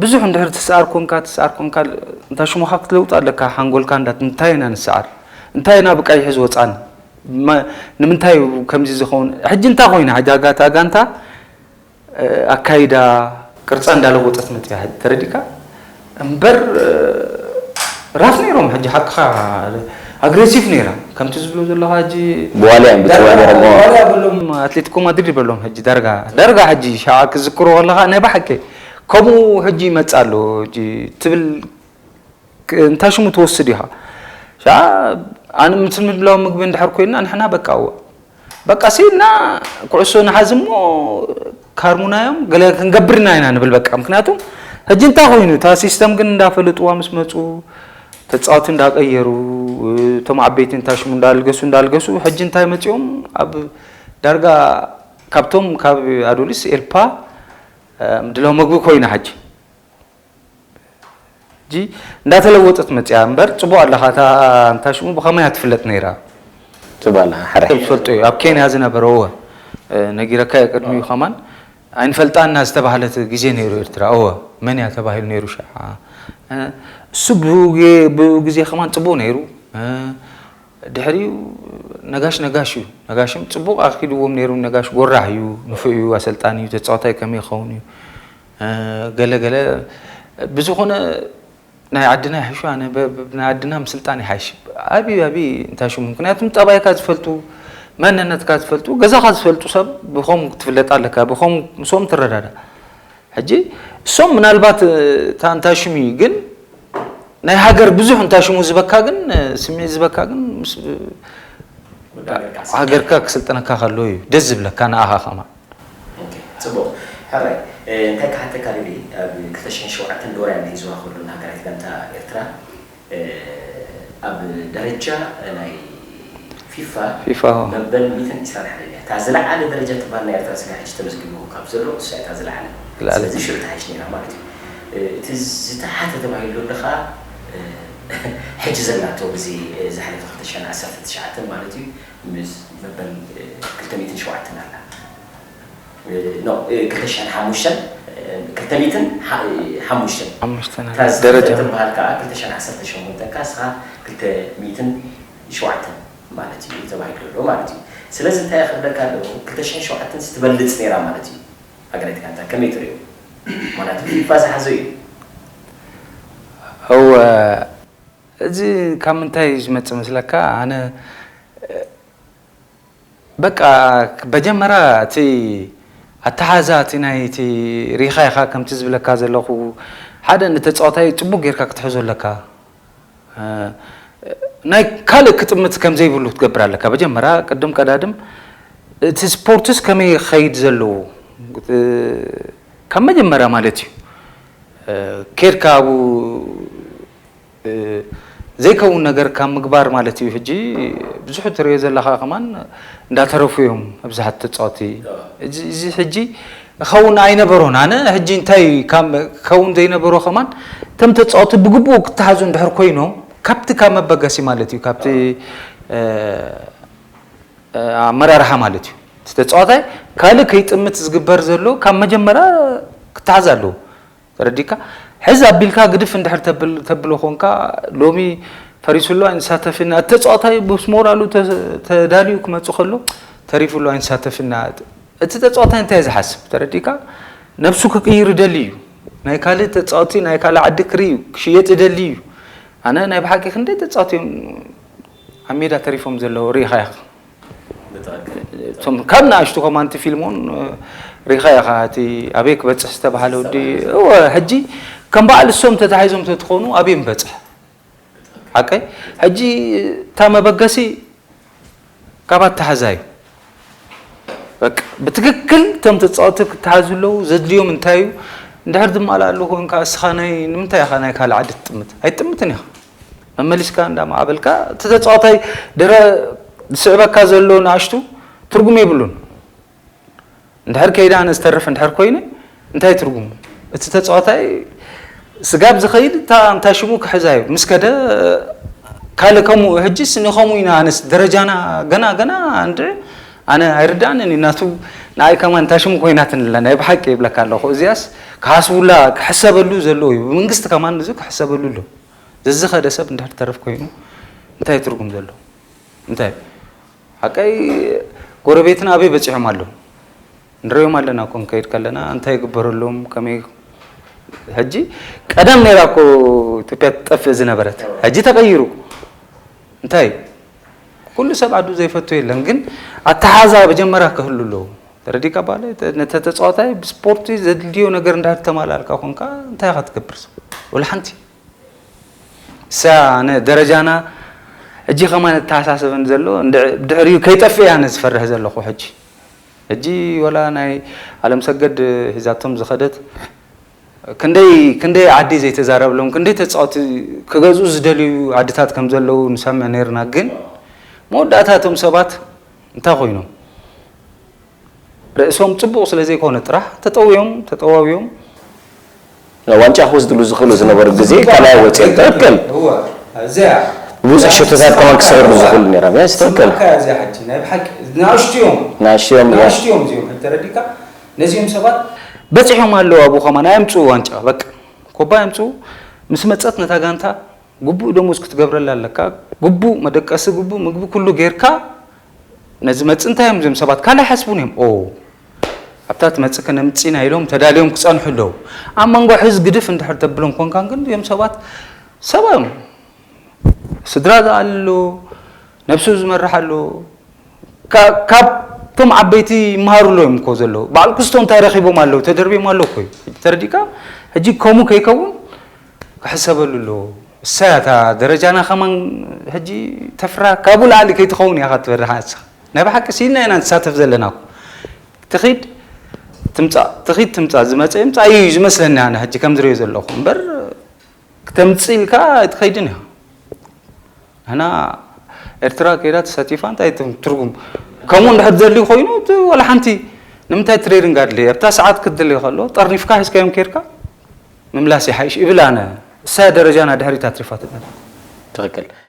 ብዙሕ እንድሕር ትሰዓር ኮንካ ትሰዓር ኮንካ እንታይ ሽሞኻ ክትለውጥ ኣለካ ሓንጎልካ እንዳ እንታይ ኢና ንሰዓር እንታይ ኢና ብቀይሕ ዝወፃን ንምንታይ ከምዚ ዝኸውን ሕጂ እንታይ ኮይና ሕጂ ኣጋታ ጋንታ ኣካይዳ ቅርፃ እንዳለወጠት መፅያ ተረዲካ እምበር ራፍ ነይሮም ሕጂ ሓቅኻ ኣግሬሲቭ ነይራ ከምቲ ዝብሎ ዘለኻ ሕጂ ብዋልያ እዮም ብፅዋ ነይሮም ዋልያ በሎም ኣትሌቲኮ ማድሪድ በሎም ሕጂ ዳርጋ ዳርጋ ሕጂ ሻዓ ክዝክሮ ከለኻ ናይ ብሓቂ ከምኡ ሕጂ ይመፅእ ኣሎ ሕጂ ትብል እንታይ ሽሙ ትወስድ ኢኻ ሻዓ ኣነ ምስ ምድላው ምግቢ እንድሕር ኮይና ንሕና በቃ እወ በቃ ሲና ኩዕሶ ንሓዝ እሞ ካርሙናዮም ገለ ክንገብርና ኢና ንብል በቃ ምክንያቱ ሕጂ እንታይ ኮይኑ እታ ሲስተም ግን እንዳፈለጥዋ ምስ መፁ ተፃወቲ እንዳቀየሩ እቶም ዓበይቲ እንታይ ሽሙ እንዳልገሱ እንዳልገሱ ሕጂ እንታይ መፅኦም ኣብ ዳርጋ ካብቶም ካብ ኣዶሊስ ኤልፓ ምድላው መግቢ ኮይና ሕጂ ሕጂ እንዳተለወጠት መፅያ እምበር ፅቡቅ ኣለካ እታ እንታይ ሽሙ ብከመይ እያ ትፍለጥ ነይራ ፅቡቅ ኣለካ ሕረ ሰብ ዝፈልጦ እዩ ኣብ ኬንያ ዝነበረ እወ ነጊረካ እየ ቅድሚኡ ከማን ኣይንፈልጣና ዝተባህለት ግዜ ነይሩ ኤርትራ እወ መን እያ ተባሂሉ ነይሩ ሸዓ እሱ ብኡ ጌ- ብኡ ግዜ ከማን ፅቡቅ ነይሩ ድሕሪኡ ነጋሽ ነጋሽ እዩ። ነጋሽም ጽቡቕ ኣኪድዎም ነይሩ። ነጋሽ ጎራሕ እዩ፣ ንፉዕ እዩ፣ ኣሰልጣኒ እዩ፣ ተጻዋታይ ከመይ ይኸውን እዩ፣ ገለ ገለ። ብዝኾነ ናይ ዓድና ይሕሹ፣ ኣነ ናይ ዓድና ምስልጣን ይሓይሽ። ኣቢ ኣቢ እንታይ ሽሙ፣ ምክንያቱም ጠባይካ ዝፈልጡ፣ መንነትካ ዝፈልጡ፣ ገዛኻ ዝፈልጡ ሰብ ብኸም ክትፍለጥ ኣለካ። ብኸም ምስኦም ትረዳዳ። ሕጂ እሶም ምናልባት እታ እንታይ ሽሙ እዩ ግን ናይ ሃገር ብዙሕ እንታይ ሽሙ ዝበካ ግን፣ ስምዒት ዝበካ ግን ምስ ሃገርካ ክስልጥነካ ከሎ እዩ ደስ ዝብለካ ንኣኻ ከማ። ጽቡቕ። ሕራይ እንታይ ክሓተካ ደሊ፣ ኣብ ክልተ ሽሕን ሸውዓተን ዶርያን ሒዝዋ ከሎ ንሃገራዊት ጋንታ ኤርትራ ኣብ ደረጃ ናይ ፊፋ ፊፋ መበል ሚእትን ዕስራን ሓደ እያ። እታ ዝለዓለ ደረጃ ትበሃል ናይ ኤርትራ ስጋ ሕጂ ተመዝጊቡ ካብ ዘሎ እሳ እታ ዝለዓለ። ዝለዓለ። ስለዚ ሽዑ ትሓይሽ ነይራ ማለት እዩ። እቲ ዝተሓተ ተባሂሉ ኣለኻ ሕጂ ዘላቶ ግዜ ዝሓለፈ ክልተ ሽሕን ዓሰርተ ትሽዓተን ማለት እዩ ምስ መበል ክልተ ሚእትን ሸውዓተን ኣላ። ኖ ክልተ ሽሕን ሓሙሽተን ክልተ ሚእትን ሓሙሽተን ሓሙሽተን እታ ደረጃ ትበሃል ከዓ ክልተ ሽሕን ዓሰርተ ሸሞንተ ካ እስኻ ክልተ ሚእትን ሸውዓተን ማለት እዩ ተባሂሉ ኣሎ ማለት እዩ። ስለዚ እንታይ ክብለካ ኣለዎ ክልተ ሽሕን ሸውዓተን ትበልፅ ነይራ ማለት እዩ። ሃገራዊት ጋንታ ከመይ ትሪኦ? ምክንያቱ ፊፋ ዝሓዞ እዩ። እወ፣ እዚ ካብ ምንታይ እዩ ዝመጽእ መስለካ? ኣነ በቃ መጀመርያ እቲ ኣተሓዛ እቲ ናይ እቲ ሪኻ ኢኻ ከምቲ ዝብለካ ዘለኹ ሓደ ንተጻዋታይ ጽቡቅ ጌርካ ክትሕዞ ኣለካ። ናይ ካልእ ክጥምት ከም ዘይብሉ ክትገብር ኣለካ። መጀመርያ ቅድም ቀዳድም እቲ ስፖርትስ ከመይ ክኸይድ ዘለዎ ካብ መጀመርያ ማለት እዩ። ኬድካ ኣብኡ ዘይከውን ነገር ካብ ምግባር ማለት እዩ። ሕጂ ብዙሕ ትሪኦ ዘለኻ ከማን እንዳተረፉ እዮም ኣብዛሓት ተፃወቲ። እዚ ሕጂ ክኸውን ኣይነበሮን። ኣነ ሕጂ እንታይ ክኸውን ዘይነበሮ ከማን እቶም ተፃወቲ ብግቡእ ክተሓዙ እንድሕር ኮይኖም ካብቲ ካብ መበገሲ ማለት እዩ ካብቲ ኣመራርሓ ማለት እዩ እቲ ተፃዋታይ ካልእ ከይጥምት ዝግበር ዘሎ ካብ መጀመርያ ክተሓዝ ኣለዎ። ተረዲካ ሕዚ ኣቢልካ ግድፍ እንድሕር ተብሎ ኮንካ ሎሚ ፈሪሱ ኣሎ ኣይንሳተፍና እቲ ተፃዋታይ ምስ ሞራሉ ተዳልዩ ክመፅእ ከሎ ተሪፉ ኣሎ ኣይንሳተፍና። እቲ ተፃዋታይ እንታይ ዝሓስብ ተረዲካ ነብሱ ክቅይር ይደሊ እዩ። ናይ ካልእ ተፃወቲ ናይ ካልእ ዓዲ ክርኢ እዩ ክሽየጥ ይደሊ እዩ። ኣነ ናይ ብሓቂ ክንደይ ተፃወቲ እዮም ኣብ ሜዳ ተሪፎም ዘለዉ ርኢኻ ኢኻ። እቶም ካብ ንኣሽቱ ከማንቲ ፊልሞን ሪኻ ኢኻ እቲ ኣበይ ክበፅሕ ዝተባሃለ ወዲ እወ ሕጂ ከም በዓል እሶም ተታሒዞም ተትኾኑ ኣበይ ምበፅሕ ሓቀይ ሕጂ እታ መበገሲ ካብ ኣተሓዛ እዩ በቃ ብትክክል እቶም ተፃወቲ ክተሓዙ ኣለዉ ዘድልዮም እንታይ እዩ እንድሕር ዝማልኣሉ ኮንካ እስኻ ናይ ንምንታይ ኢኻ ናይ ካልእ ዓዲ ትጥምት ኣይትጥምትን ኢኻ መመሊስካ እንዳማዕበልካ እቲ ተፃዋታይ ድረ ዝስዕበካ ዘሎ ንኣሽቱ ትርጉም የብሉን። እንድሕር ከይደ ኣነ ዝተርፍ እንድሕር ኮይነ እንታይ ትርጉሙ? እቲ ተፃዋታይ ስጋብ ዝኸይድ እታ እንታይ ሽሙ ክሕዛ እዩ ምስ ከደ ካልእ ከምኡ ሕጂስ ንኸምኡ ኢና ኣነስ ደረጃና ገና ገና እንድዒ ኣነ ኣይርድኣንን እዩ ናቱ ንኣይ ከማን እንታይ ሽሙ ኮይናትንላ ናይ ብሓቂ ይብለካ ኣለኹ እዚኣስ ክሃስቡላ ክሕሰበሉ ዘለዎ እዩ ብመንግስቲ ከማን እዚ ክሕሰበሉ ኣሎ። ዘዝኸደ ሰብ እንድሕር ተርፍ ኮይኑ እንታይ ትርጉም ዘሎ እንታይ ሓቀይ ጎረቤትና ኣበይ በፂሖም ኣለዉ ንሪኦም ኣለና እኮ ንከይድ ከለና እንታይ ይግበረሎም ከመይ ሕጂ ቀደም ነይራ እኮ ኢትዮጵያ ትጠፍእ ዝነበረት ሕጂ ተቀይሩ እንታይ ኩሉ ሰብ ዓዱ ዘይፈቱ የለን ግን ኣተሓዛ መጀመርያ ክህሉ ኣለዉ ተረዲካ ባለ ነተ ተፃዋታይ ብስፖርቲ ዘድልዮ ነገር እንዳተማላልካ ኮንካ እንታይ ኢኻ ትገብር ወላ ሓንቲ እሳ ኣነ ደረጃና ሕጂ ከማን እተሓሳሰበኒ ዘሎ ድሕሪኡ ከይጠፍእ ኣነ ዝፈርሕ ዘለኹ ሕጂ ሕጂ ወላ ናይ ዓለም ሰገድ ሒዛቶም ዝኸደት ክንደይ ክንደይ ዓዲ ዘይተዛረብሎም ክንደይ ተፃወቲ ክገዝኡ ዝደልዩ ዓድታት ከም ዘለዉ ንሰምዕ ነይርና ግን መወዳእታ እቶም ሰባት እንታይ ኮይኖም ርእሶም ጽቡቕ ስለ ዘይኮነ ጥራሕ ተጠውዮም ተጠዋውዮም ዋንጫ ክወስድሉ ዝኽእሉ ዝነበሩ ግዜ ካልኣይ ወፂኦም ትክክል እወ እዚያ ብዙሕ ሽቶታት ከማን ክሰሩ ዝኽእሉ ነይሮም ያ ትክክል ስማካ እዚያ ሕጂ ናይ ብሓቂ ናእሽቱ እዮም ናእሽቱ እዮም እያ ናእሽቱ እዮም እዚኦም ሕጂ ተረዲካ ነዚኦም ሰባት በጺሖም ኣለዉ ኣብኡ ከማን ኣየምጽኡ ዋንጫ በቃ ኮባ የምጽኡ ምስ መጸት ነታ ጋንታ ግቡእ ደሞዝ ክትገብረላ ኣለካ ግቡእ መደቀሲ፣ ግቡእ ምግቢ፣ ኩሉ ጌርካ ነዚ መጽእ እንታይ እዮም እዞም ሰባት ካልእ ኣይሓስቡን እዮም። ኦ ኣብታ ትመጽእ ከነምጽእ ኢና ኢሎም ተዳልዮም ክጸንሑ ኣለዉ። ኣብ መንጎ ሕዚ ግድፍ እንድሕር ተብሎም ኮንካን ግን እዮም ሰባት ሰብ እዮም። ስድራ ዝኣሊ ኣሎ፣ ነብሱ ዝመርሕ ኣሎ። ካ- ካብቶም ዓበይቲ ይመሃሩ ኣለዉ እዮም እኮ ዘለዉ። በዓል ኩስቶ እንታይ ረኺቦም ኣለዉ? ተደርብዮም ኣለዉ እኮ እዩ። ተረዲእካ? ሕጂ ከምኡ ከይከውን ክሕሰበሉ ኣለዎ። እሳ እታ ደረጃና ከማን ሕጂ ተፍራ ካብኡ ላዕሊ ከይትኸውን ኢኻ ትበርሓ ንስኻ። ናይ ብሓቂ ሲልና ኢና ንሳተፍ ዘለና እኮ። ትኺድ ትምጻእ ትኺድ ትምጻእ ዝመጸ ይምጻእ እዩ ዝመስለኒ ኣነ ሕጂ ከም ዝርእዮ ዘለኹ እምበር ክተምጽእ ኢልካ ኣይትኸይድን ኢኻ። ንሕና ኤርትራ ከይዳ ተሳቲፋ እንታይ ትም- ትርጉም ከምኡ እንድሕር ዘድልዩ ኮይኑ እቲ ወላ ሓንቲ ንምንታይ ትሬኒንግ ኣድልየ ኣብታ ሰዓት ክትድልየ ከሎ ጠርኒፍካ ሒዝካዮም ኬድካ ምምላስ ይሓይሽ ይብል ኣነ። እሳ ደረጃና ድሕሪት ኣትሪፋትና። ትኽክል።